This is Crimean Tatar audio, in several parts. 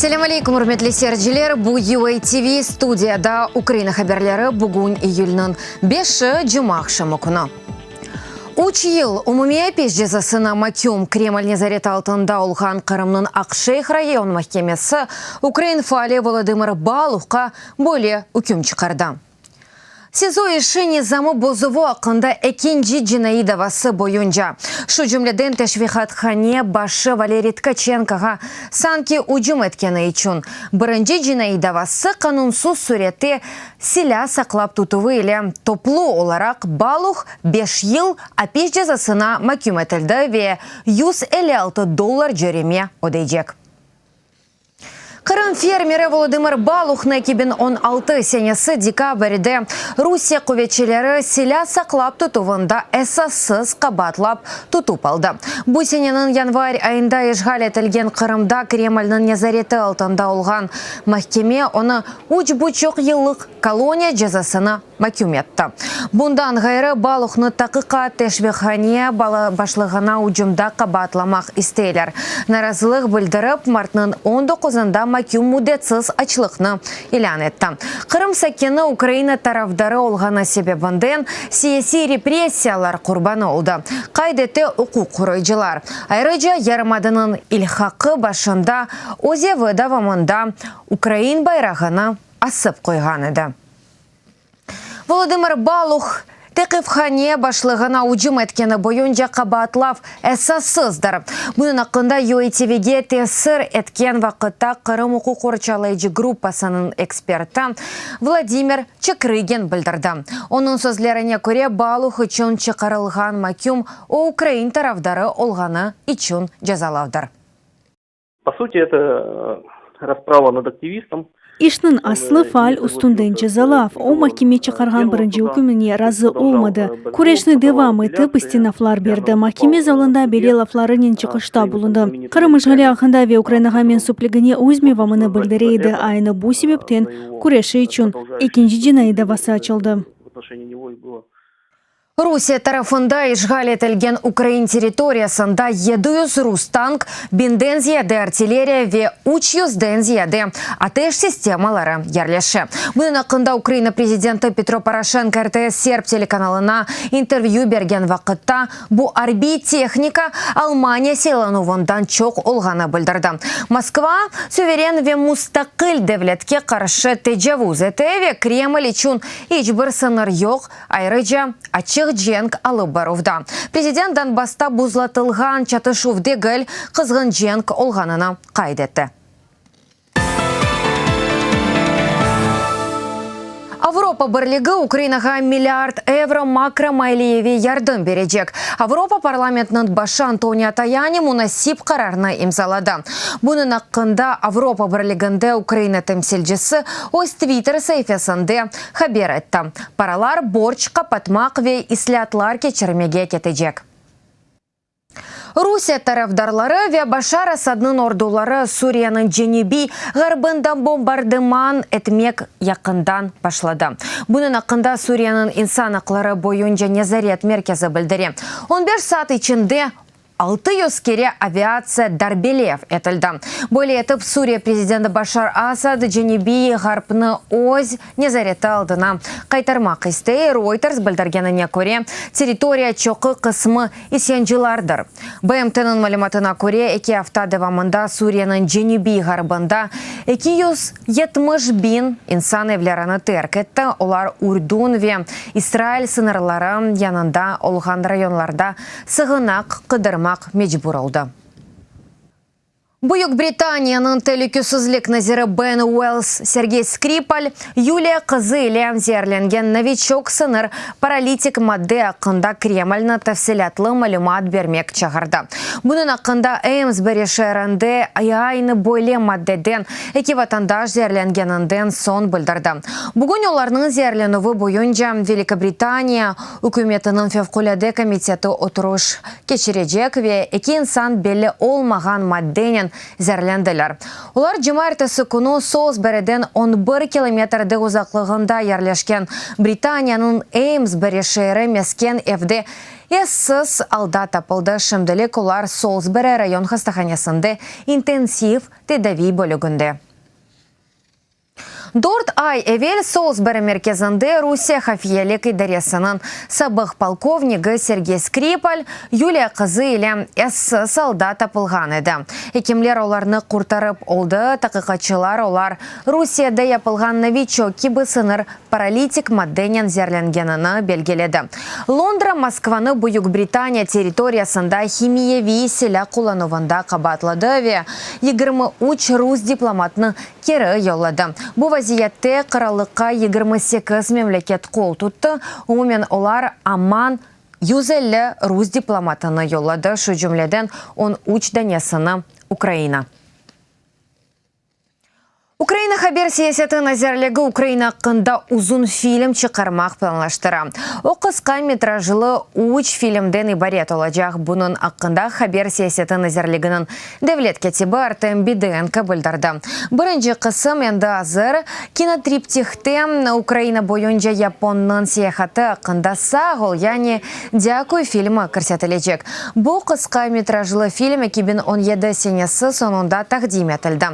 Selâm aleykum, ürmetli seyirciler! Bu UA TV, studiyada Ukraina haberleri, bugün iyülniñ beşi, cumaaqşamı künü. Üç yıl umumiy apis cezasına maküm Kreml nezareti altında olğan Qırımnıñ Aqşeyh rayon mahkemesi ukrain faali Volodımır Baluhqa böyle üküm çıqardı. SİZO işi nizamı bozuvı aqqında ekinci cinaiy davası boyunca, şu cümleden teşviqathane başı Valeriy Tkaçenkoğa sanki ücüm etkeni içün, birinci cinaiy davası qanunsız sürette silâ saqlap tutuvı ile toplu olaraq Baluh beş yıl apis cezasına maküm etildi ve 156 dollar cöreme ödeycek. Qırım fermeri Volodımır Baluhnı 2016 senesi dekabrde Rusiye quvetçileri silâ saqlap tutuvında esassız qabaatlap tutıp aldı. Bu seneniñ yanvar ayında işğal etilgen Qırımda Kremlniñ nezareti altında olğan mahkeme onı üç buçuq yıllıq koloniya cezasına maküm etti. Bundan ğayrı, Baluhnı taqiqat teşviqhane başlığına ücümda qabaatlamaq isteyler. Narazılıq bildirip, martnıñ on doquzında maküm müddetsiz açlıqnı ilân etti. Qırım sakini Ukraina tarafdarı olğanı sebebinden siyasiy repressiyalar qurbanı oldı, qayd ete uquq qoruyıcılar. Ayrıca, yarımadanıñ ilhaqı başında öz evi devamında ukrain bayrağını asıp qoyğan edi. Volodımır Baluh, teqifhane başlığına ücüm etkeni boyunca qabaatlav esassızdır. Bunıñ aqqında UATVge tesir etken vaqıtta Qırım uquq qorçalayıcı gruppasınıñ eksperti Vladimir Çekrıgin bildirdi. Onıñ sözlerine köre, Baluh içün çıqarılğan maküm o ukrain tarafdarı olğanı içün cezalavdır. Po suti, eto rasprava nad aktivistom. İşniñ aslı faal üstünden cezalav. O, mahkeme çıqarğan birinci ükümine razı olmadı. Küreşni devam etip, istinaflar berdi, mahkeme zalında beli laflarınen çıqışta bulundı. Qırım işğali aqqında ve Ukrainağa mensüpligine öz mevamını bildire edi. Aynı bu sebepten küreşi içün ekinci cinaiy davası açıldı. Rusiye tarafında işğal etilgen ukrain territoriyasında 700 rus tank, binden ziyade artilleriya ve üç yüzden ziyade ateş sistemaları yerleşe. Bunıñ aqqında Ukraina prezidenti Petro Poroşenko RTS serb telekanalına intervyü bergen vaqıtta bu arbiy tehnika Almaniya silâlanuvından çoq olğanı bildirdi. Moskva, suveren ve mustaqil devletke qarşı tecavuz ete ve Kreml içün iç bir sıñır yoq, Ayrıca, açıq cenk alıp baruvda prezident Donbassta buzlatılğan çatışuv degil, qızğın cenk olğanını qayd etti. Avropa Birligi Ukrainağa milliard evro makromaliyeviy yardım berecek. Avropa parlamentiniñ başı Antonio Tajani munasip qararnı imzaladı. Bunıñ aqqında Avropa Birliginde Ukraina temsilcisi öz Twitter saifesinde haber etti. Paralar borc qapatmaq ve islâatlar keçirmege ketecek. Rusiye tarafdarları ve Başar Asadnıñ orduları Suriyeniñ cenübiy ğarbında bombardıman etmek yaqından başladı. Bunıñ aqqında Suriyeniñ insan aqları boyunca nezaret merkezi bildire. On beş saat içinde 600 kere aviatsiya darbelev etildi. Böyle etip, Suriye prezidenti Başar Asad cenübiy ğarpnı öz nezareti aldına qaytarmaq istey. Reuters bildirgenine köre, territoriya çoqu qısmı isyancılardır. BMT-nıñ malümatına köre, eki afta devamında Suriyeniñ cenübiy ğarbında 270 biñ insan evlerini terk etti, olar Ürdün ve İsrail sıñırları yanında olğan rayonlarda sığınaq qıdırmaq mecbur oldı. Büyük Britaniyanıñ telükesizlik naziri Ben Uells Sergey Skripal, Yuliya qızı ile zeerlengen Noviçok sıñır paralitik madde aqqında Kremlni tafsilâtlı malümat bermek çağırdı. Bunıñ aqqında Amesbury şeerinde aynı böyle maddeden eki vatandaş zeerlengeninden soñ bildirdi. Bugün olarnıñ zeerlenüvi boyunca Velikobritaniya Ükümetiniñ fevqulâde komiteti oturış keçirecek ve eki insan belli olmağan maddenen zeerlendiler. Olar cumaertesi künü Solsberiden on bir kilometrde uzaqlığında yerleşken Britaniyanıñ Amesbury şeeri mesken evde. Essiz alda tapıldı. Şimdilik olar Solsberi rayon hastahanesinde intensiv tedaviy bölüginde. Dört ay evel Solsberi merkezinde Rusiye hafiyelik idaresiniñ sabıq polkovnigi Sergey Skripal Yuliya qızı ile essiz alda tapılğan edi. Ekimler olarnı qurtarıp oldı, taqiqatçılar olar Rusiyede yapılğan Noviçok kibi sıñır paralitik maddenen zeerlengenini belgiledi. Londra Moskvanı Büyük Britaniya territoriyasında himiyeviy silâ qullanuvında qabaatladı ve 23 rus diplomatnı keri yolladı. Bu vaziyette qırallıqqa 28 memleket qol tuttı, umumen olar aman 150 rus diplomatını yolladı, şu cümleden 13 danesini Ukraina. Ukraina haber siyaseti nazirligi Ukraina aqqında uzun film çıqarmaq planlaştıra. O, qısqa metrajlı üç filmden ibaret olacaq. Bunıñ aqqında Haber siyaseti nazirliginiñ devlet kâtibi Artem Bidenko bildirdi. Birinci qısım endi azır, kinotriptihte Ukraina boyunca yaponnıñ seyahatı aqqında Sağ ol, yani Dâkuy filmi kirsetilecek. Bu qısqa metrajlı film 2017 senesi soñunda taqdim etildi.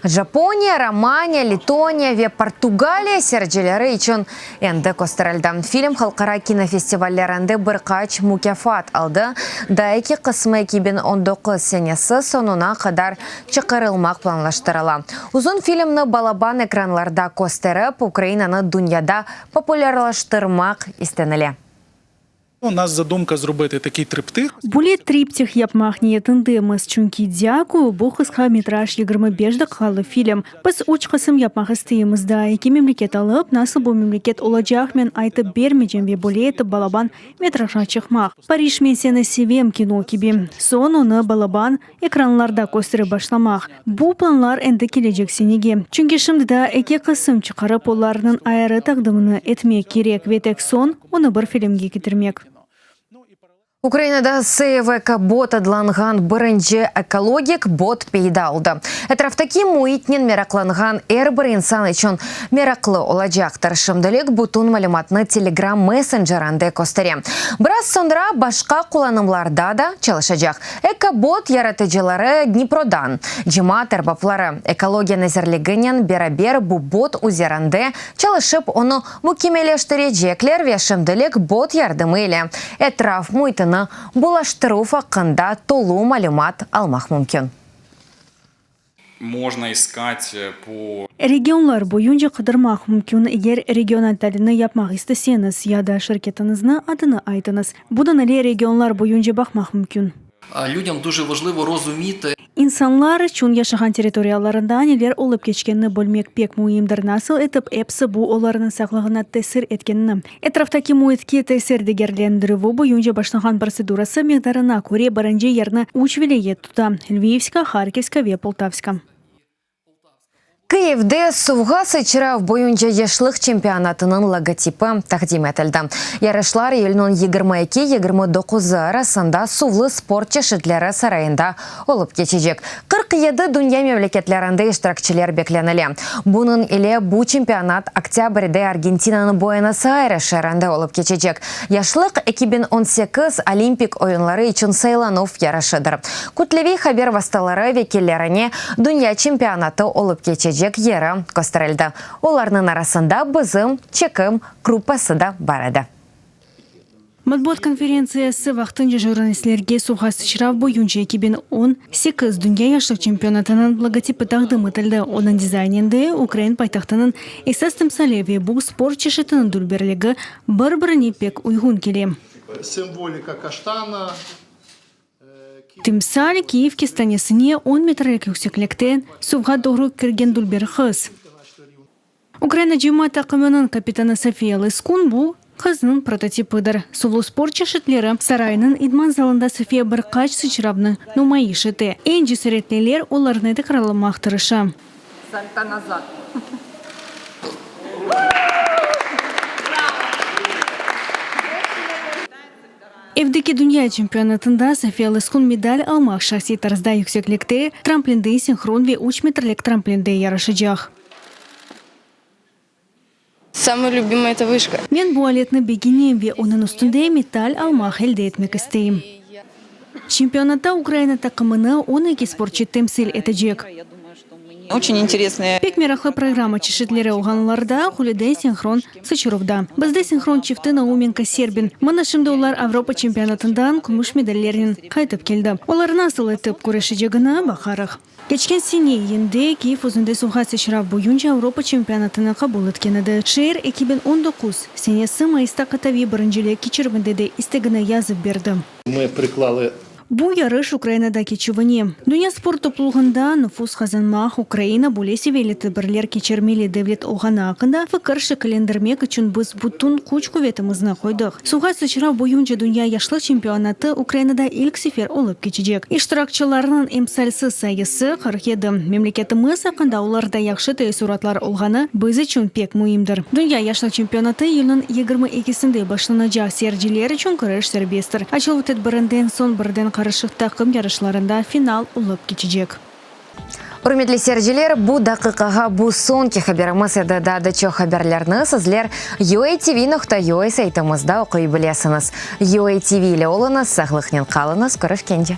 Japoniya, Romaniya, Letoniya ve Portugaliya seyircileri içün endi kösterildi. Film halqara kinofestivallerinde bir qaç mukâfat aldı, daa eki qısmı 2019 senesi soñuna qadar çıqarılmaq planlaştırıla. Uzun filmni balaban ekranlarda kösterip, Ukrainanı dünyada populârlaştırmaq istenile. U nas zadumka zrobıtı takiy triptih. Böyle triptih yapmaq niyetindemiz, çünki Dâkuyu, bu qısqa metraj 25 daqiqalı film. Biz üç qısım yapmaq isteymiz, daa eki memleket alıp, nasıl bu memleket olacaq men aytıp bermeycem ve böyle etip balaban metrajğa çıqmaq. Parij men seni sevem kino kibi. Soñ onı balaban ekranlarda kösterip başlamaq. Bu planlar endi kelecek senege. Çünki şimdi daa eki qısım çıqarıp, olarnıñ ayırı taqdimini etmek kerek ve tek soñ onı bir filmge ketirmek. Ukrainada Save Eko-bot adlanğan birinci ekologik bot peyda oldı. Etraftaki müitnen meraqlanğan er bir insan içün meraqlı olacaqtır. Şimdilik bütün malümatnı Telegram messencerinde köstere. Biraz soñra başqa qullanımlarda da çalışacaq. Eko-bot yaratıcıları Dniprodan, cemaat erbapları, Ekologiya nazirliginen beraber bu bot üzerinde çalışıp, onı mükemmelleştirecekler ve şimdilik bot yardımı ile etraf müitini bulaştıruv aqqında tolu malümat almaq mümkün. Mojno iskat po. Regionlar boyunca qıdırmaq mümkün, eger regional talilni yapmaq isteseñiz, ya da şirketiñizni adını aytıñız. Bunıñ ile regionlar boyunca baqmaq mümkün. Lüdyam duje vajlıvo rozumiti. İnsanlar içün yaşağan territoriyalarında neler olıp keçkenini bilmek pek müimdir, nasıl etip episi bu olarnıñ sağlığına tesir etkenini. Etraftaki müitke tesir degerlendirüvi boyunca başlanğan protsedurası miqdarına köre birinci yerni üç vilâyet tuta, Lvivska, Harkivska ve Poltavska. Kıyivde suvğa sıçrav boyunca yaşlıq çempionatınıñ logotipi taqdim etildi. Yarışlar iyülniñ 22, 29-ı arasında Suvlı sport çeşitleri sarayında olıp keçecek. 47 dünya memleketlerinde iştirakçiler beklenile. Bunıñ ile bu çempionat oktâbrde Argentinanıñ Buenos-Ayres şeerinde olıp keçecek Yaşlıq 2018 Olimpik oyunları içün saylanuv yarışıdır. Kütleviy haber vastaları vekillerine dünya çempionatı olıp keçecek yeri kösterildi. Olarnıñ arasında bizim çekim gruppası da bar edi. Matbuat konferentsiyası vaqtınca jurnalistlerge suvğa sıçrav boyunca 2018 dünya yaşlıq çempionatınıñ logotipi taqdim etildi. Onıñ dizayninde ukrain paytahtınıñ esas timsali ve bu sport çeşitiniñ dülberligi bir-birine pek uyğun kele. Simvolika kaştana. Timsal, Kiyev kestanesine on metrelik yükseklikten suvğa doğru kirgen dülber qız. Ukraina cemaat taqımınıñ kapitanı Sofiya Lıskun bu qıznıñ prototipidir. Suvlu sport çeşitleri sarayınıñ idman zalında Sofiya bir qaç sıçravnı numayış ete. Eñ cesaretliler olarnı tekrarlamaq tırışa. Salto nazad. Evdeki dünya çempionatında Sofiya Lıskun medal almaq şahsiy tarzda yükseklikte, tramplinde sinhron ve üç metrlik tramplinde yarışacaq. Самое любимое, это вышка. Men bu aletni begenem ve onıñ üstünde metal almaq elde etmek isteyim. Çempionatta Ukraina taqımını 12 sportçı temsil etecek. Очень интересные. Pek meraqlı programma çeşitleri olğanlarda qulede sinhron sıçıruvda. Bizde sinhron çifti Naumenko-Serbin. Mına şimdi olar Avropa çempionatından kümüş medallernen qaytıp keldi. Olar nasıl etip küreşecegini baqarıq. Keçken sene iyünde Kiyev özünde suvğa sıçrav boyunca Avropa çempionatını qabul etken edi. Şeer 2019 senesi mayısta qıtaviy birincilik keçirüvinde de istegini yazıp berdi. Ми приклали Bu yarış Ukrainada keçüvine, dünya sport toplulığında nufuz qazanmaq, Ukraina böyle seviyeli tedbirler keçirmeli devlet olğanı aqqında fikir şekillendirmek içün biz bütün küç-quvetimizni qoydıq. Suvğa sıçrav boyunca dünya yaşlıq çempionatı Ukrainada ilk sefer olıp keçecek. İştirakçılarnıñ emsalsiz sayısı, 47. Memleketimiz aqqında olarda yahşı teessuratlar olğanı biz içün pek müimdir. Dünya yaşlıq çempionatı iyülniñ 22-sinde başlanacaq, seyirciler içün kiriş serbesttir. Açıluv tedbirinden soñ birden qarışıq taqım yarışlarında final olıp keçecek. Ürmetli seyirciler, bu daqiqağa bu soñki haberimiz edi. Daa da çoq haberlerni sizler uatv.ua saytımızda oquy bilesiñiz. UATV ile oluñız, sağlıqnen qalıñız, körüşkence!